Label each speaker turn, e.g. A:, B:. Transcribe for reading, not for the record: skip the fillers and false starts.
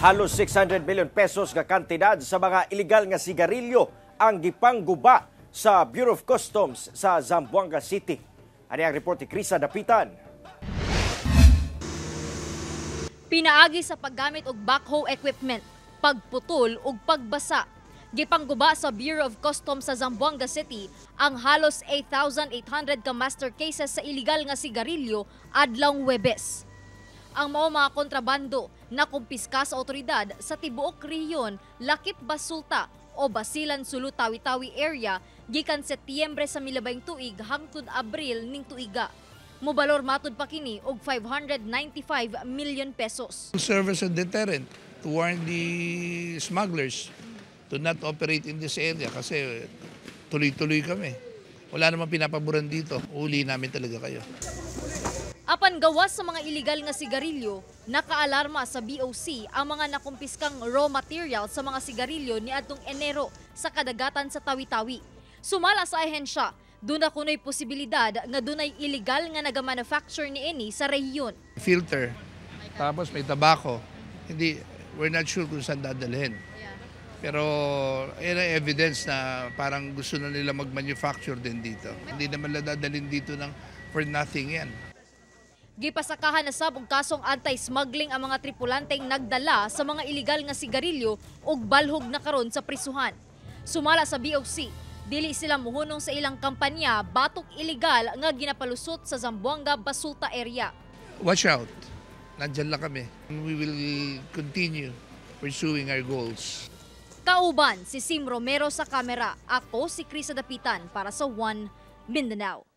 A: Halos 600 million pesos nga kantidad sa mga illegal nga sigarilyo ang gipangguba sa Bureau of Customs sa Zamboanga City. Ani ang report ni Krisa Dapitan.
B: Pinaagi sa paggamit og backhoe equipment, pagputol ug pagbasa, gipangguba sa Bureau of Customs sa Zamboanga City ang halos 8,800 ka master cases sa illegal nga sigarilyo adlawng Huwebes. Ang mao mga kontrabando na kumpiska sa otoridad sa tibuok rehiyon lakip Basulta o Basilan, Sulu, Tawi-Tawi area gikan Setyembre sa milabayng tuig hangtod Abril ning tuiga. Mobalor matud pa kini og 595 million pesos.
C: Serve as a deterrent to warn the smugglers to not operate in this area kasi tuloy-tuloy kami. Wala namang pinapaboran dito. Uli namin talaga kayo.
B: Apan gawas sa mga illegal nga sigarilyo, nakaalarma sa BOC ang mga nakumpiskang raw material sa mga sigarilyo niadtong Enero sa kadagatan sa Tawi-Tawi. Sumala sa ahensya, duna kuno'y posibilidad nga dunay illegal nga nagamanufacture niini sa rehiyon.
C: Filter, tapos may tabako. Hindi, we're not sure kung saan dadalhin. Pero yan ang evidence na parang gusto na nila mag-manufacture din dito. Hindi naman nila dadalhin dito ng for nothing yan.
B: Gipasakahan na sab og kasong anti-smuggling ang mga tripulanteng nagdala sa mga illegal nga sigarilyo ug balhog na karon sa prisuhan. Sumala sa BOC, dili sila muhunong sa ilang kampanya batok illegal nga ginapalusot sa Zamboanga Basulta area.
C: Watch out. Nandyan lang kami. We will continue pursuing our goals.
B: Kauban si Sim Romero sa kamera. Ako si Krisa Dapitan para sa One Mindanao.